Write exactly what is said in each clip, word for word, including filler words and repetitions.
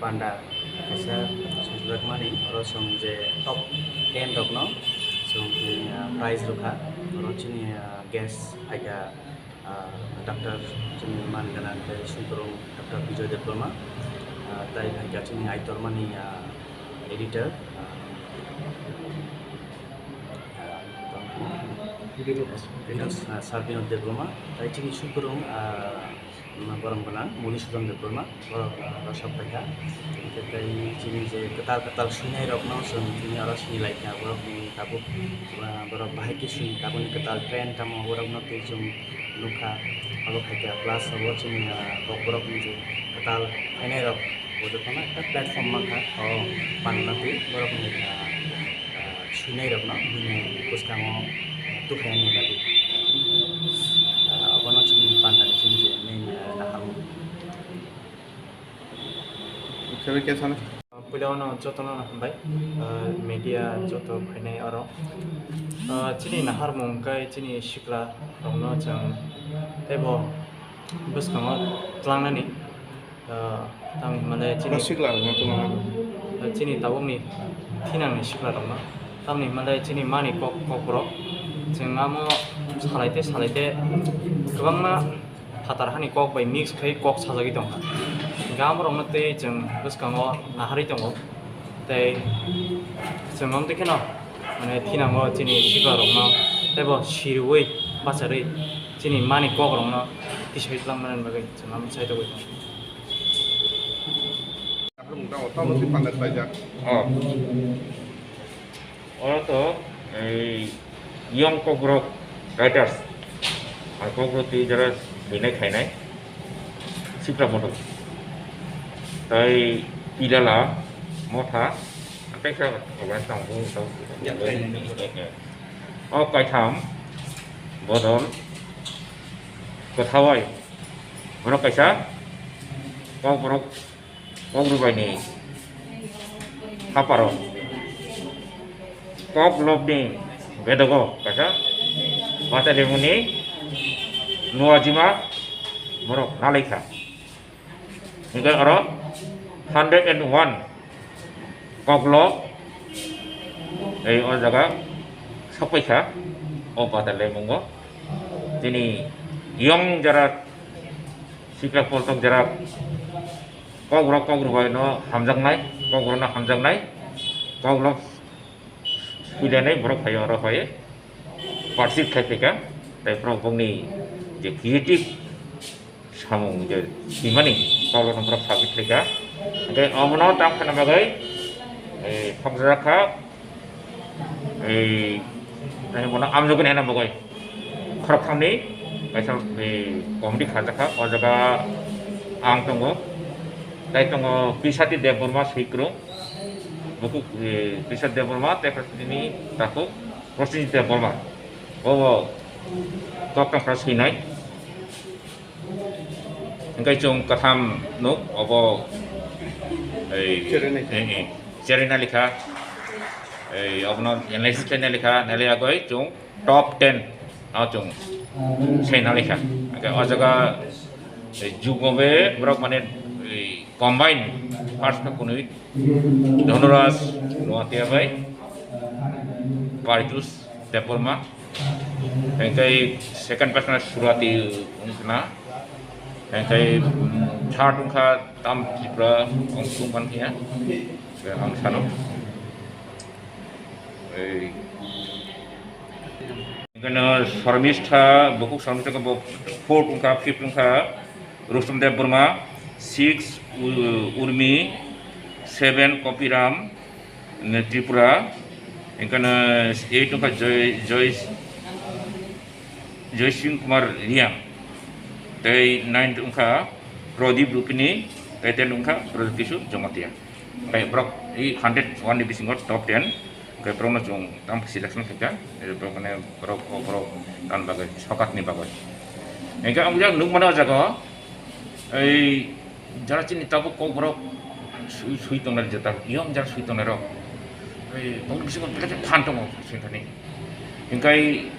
Panda kaisa swngjak mani, oro chwng je top ten rokno chwng, ah, prize rwkha. Oro chini, ah, guest phaikha, ah, Doctor chini man gwnang tei sungkwrwng Doctor Bijoy Debbarma, ah, tei phaikha chini aitormani, ah, editor, ah, ah, Vinod, ah, Sir Vinod Debbarma, tei chini sungkwrwng, ah, Borok gwnang Madhusudan Debbarma, borok, ah, rwchap paikha. Hingkhe tei chini je kwtal kwtal swinairokno chwng chini oro sinilaikha, borokni tabuk, ah, borok bahai khe swi tabukni kwtal trend tamo borokno twi chwng nukha. Abo khaikha plus abo chini, ah, kokborokni je kwtal phainairok bo jotono ekta platform mankha, o panna twi borokni, ah, ah, swinairokno bini bwskango tukhayani bagwi. Ah, abono chini pandani chini je main, ah, naharmung. Khe bai khe sano. Puila ono jotono hambai, ah, media joto phainai oro. Ah, chini naharmung khe chini sikla rokno chwng teibo bwskango tlangnani. Ah, tamni hwnmale chini sikla rokno tlangnani. Ah, chini tabukni thinangni sikla rokno. Tamni hwnmale chini mani kok, kokborok chwng amo salaite salaite kwbangma phatar hani kok bai mix khai kok sajagwi tongkha. Hingkhe amorokno tei chwng bwskango naharwi tongo. Tei chwng wng twi kheno, mane, thinango chini siklarokno teibo siriui bacharwi chini mani kokrokno tisai twlangmani bagwi chwng amo sai tongwi tongo. Oh. Oro to ei young kokborok writers, ang kokborok twi jora swinai khainai sikla moto tei pilala motha tei khe obo tong o kaitham bodol kwthawai borok kaisa kokborok. Kok rwbaini haparo kok lobni bedogo kaisa batalimuni nuajima borok nalaikha. Hingkhe oro hundred and one kok lob ei o jaga sokpaikha o batalimungo. Chini yong jara sikla poltok jara Kokrok, kokrok bai no hamjaknai, kokrok no hamjaknai, kokrok swinani borok phai oro phai participate khai phaikha, tei borok bongni je creative samung je swimani kokrok no borok submit khaikha, tei omono tam khana bagwi, eh, thokjak kha. Ei, tei bono amjogwi hwnna bagwi khoroktham ni kaisa, ei, committee khajakha. O jaga ang tongo, tei tongo Krisati Debbarma, Swikrung, bukhuk, ei, Krisati Debbarma, tei ni takhuk Prosenjit Debbarma. Bo bo tok tong kha swinai. Hingke chwng kwtham nuk obo, ei, cherry nai. Ei, ei, cherry nai likha, ei, obono analysis khe nai likha, nai liya goi chwng top ten o chwng se nai likha. Hingke o jaga, ei, jugo be borok mane, ei, combine first no kunui Dhonuraj Noatia bai Paritus Debbarma. Hingke second prize na Surati wngkha na. Hingke, mm, third wngkha Tam Tripura, wng sung pan khe. Ang sano. Ei. Hingke no Sarmistha, bukhuk Sarmistha khe bo fourth wngkha, fifth wngkha Rustom Debbarma, six, U-, Urmi, seven, Kopiram, Tripura, hingke no eight wngkha Joy, Joy, Joy Singh Kumar Riang, tei nine wngkha Pradip Rupini, tei ten wngkha Pradip Kisu Jamatia. Tei borok i hundred one ni bisingo top ten, hingke borokno chwng tam selection khaikha, borok mane borok, borok tan bagwi, sokatni bagwi. Hingke ang jak nuk mano o jaga o, ei, jara chini tabuk kokborok sui, sui tongnai jeta, yong jara sui tongnai rok. Ei, bong bisingo belai khe phan tongo, sui thani. Hingkai,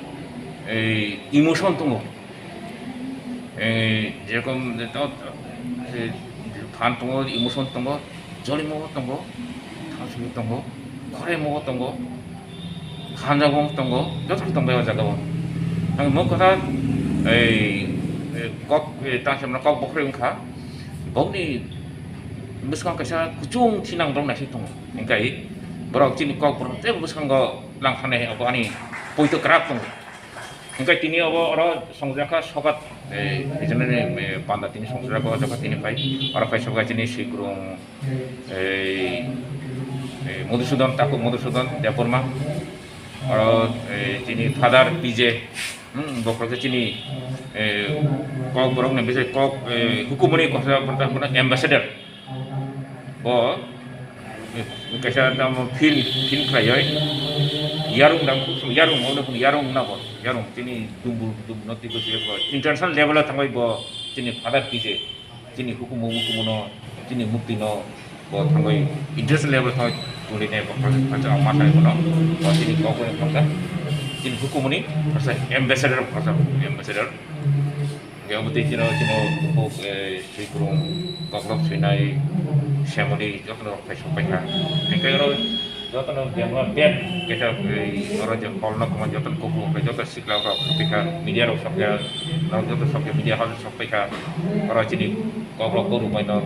ei, emotion tongo. Ei, jerokom, to, ei, phan tongo, emotion tongo. Jolimo tongo, Thangsimi tongo, Khoremo tongo, Hanjabo tongo, joto khe tongbai o jaga o. Ang mo kotha ei, ei kok, ei tang semna kok bokhoroi wngkha. Bokni bwskango kaisa kuchung thinang borok naisik tongo. Hingkai borok chini kok borok tei bwskango lang thani abo ani poito kwrak tongo. Hingke tini obo oro songjakha sokat, eh, regional ni, eh, panda tini songjakha o jaga tini phai. Oro phai sokat chini Swikrung, eh, eh, Madhusudan, Taku Madhusudan Debbarma. Oro, eh, chini Father P J, hmm, bokhorok chini, eh, kok borok ni bising kok, eh, hukumuni kosa ambassador. Bo, eh, kaisa tamo feel, feel khlaioi. Yarung dam, yarung, ono kun yarung na bo, yarung chini dumbu, dumbu no tiko tiko bo. International level o thangoi bo chini Father P J, chini hukumu, hukumu no, chini mukti no bo thangoi international level thangoi tuli ne bo kaisa ma thangoi bono. Bo chini kok ni kaisa, chini hukumu ni kaisa ambassador, kaisa ambassador. Hingke omo twi chino, chino buphuk, eh, swikrung, koklop swinai, semoli, jotono rok phai sok paikha. Hingke oro jotono biyangma bed kaisa, eh, oro je hall no kwma jotono kuphur hwnkhe joto sikla rok sok paikha, media rok sok ya, norok joto sok ya, media hall sok paikha. Oro chini kokrok kokrok bai no,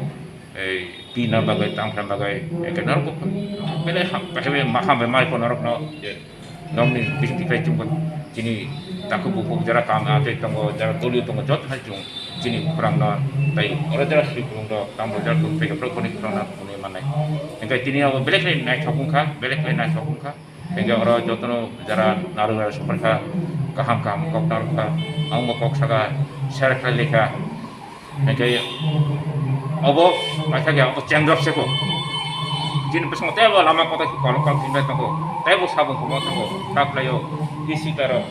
eh, pina bagwi, tangphra bagwi, hingke norok belai ham, belai ma ham bai mai phano norok no je Nokni bising tipai chwngbo chini takhuk bukhuk jara kam atwi tongo, jara doliyo tongo, joto hai chwng chini khorang no tei oro jara sri khulum rok tamo jara tong tei borok boni khorang no hwnwi mannai. Hingke tini abo belai khe naithok wngkha, belai khe naithok wngkha. Hingke oro jotono jara narwk rok sopor kha, kaham kaham kok narwk kha, ang bo kok saka share khlai lai kha. Hingke obo paithakya obo chengjak seko. Chini bwskango teibo lama kotor khe kolok kok himlai tongo. Teibo sabung komo tongo. Kha khlaio. I sikla rok,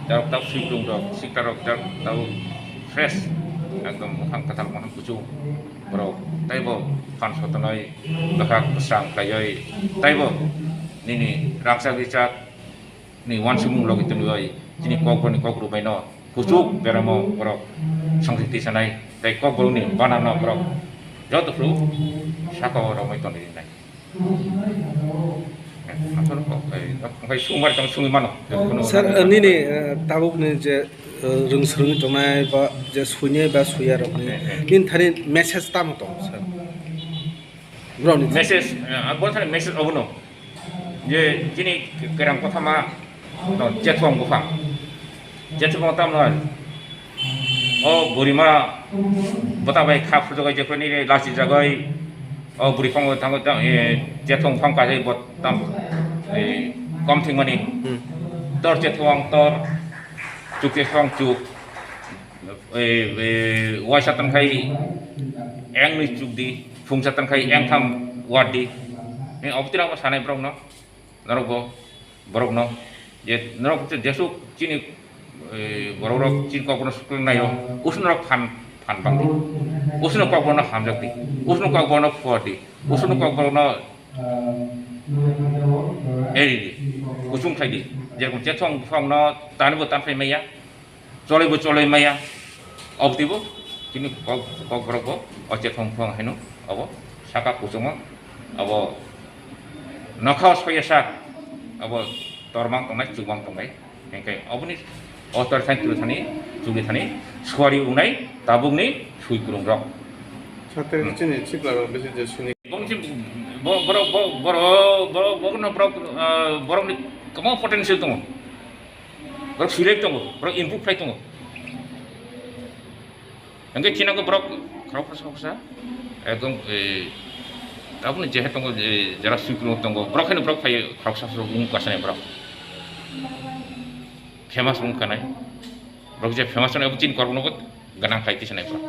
darok tak swibrung rok, sikla rok darok tak fresh. Ekdom mukhang kwtal, mukhang kuchuk. Borok teibo phan sotonoi, bwkhak bwsang khlaioi. Teibo nini rangchak rijak ni uansukmung logi twnwi chini kokborokni kok rwbaino kuchuk beramo borok songsi tisanai tei kokborokni banano borok joto phuru sakao romwi tongwi rinai. Aswk kok, eh, okhai sumar tong sumwi mano. Sir, eh, nini, eh, tabukni je, eh, rwngswrwngwi tongnai ba je suinai ba suiyarokni, eh, eh, nini thani message tamo tong, sir? Borokni message, eh, ang bono thani message obono. Je chini kerang kothoma, no, chethong buphang. Chethong buphang tamno, o burima bwta bai kha phurjagwi jephru nini lachi jagwi, o buri phang thango tam, eh, chethong buphang kajai bot tam, eh, kom thwngmani. Hmm. Tor chethong tor, chuk chethong chuk, eh, eh, waisa tongkhai eng nwi chuk di. Phung satan khai engtham wadi. Ni obtira mo sanai borok no. Norok bo borok no. Je norok je jesuk chini, eh, borok rok chini kok no sukle nayo. Usno rok phan, phan bang di. Usno kok no hamjak di. Usno kok no phuar di. Usno kok no eri di. Kusung khai di. Jerokom chethong buphang no tani bo tan phai maya. Choloi bo choloi maya. Obtibo chini kok, kok borok bo o chethong phang hino abo saka kuchungo abo nokha soya sak abo tormang tongnai, chubang tongnai. Hingke oboni o tor thani tulu thani chuli thani suari ungnai tabukni sui kurung rok. Sate hmm. Chini chikla rok bisi je sini. Bong si bo-, borok bo-, borok borok borok no borok, ah, borok ni kwbang potential tongo. Borok swilai tongo, borok improve khlai tongo. Hingke chini borok khoroksa khoroksa ekdom, eh, tabukni jehe tongo, eh, jara swikrung tongo, borok haino borok phai khoroksa khoroksa wng kasane borok. Famous wng kanai. Borok je famous wng abo chini korokno bo gwnang khlai tisanai borok.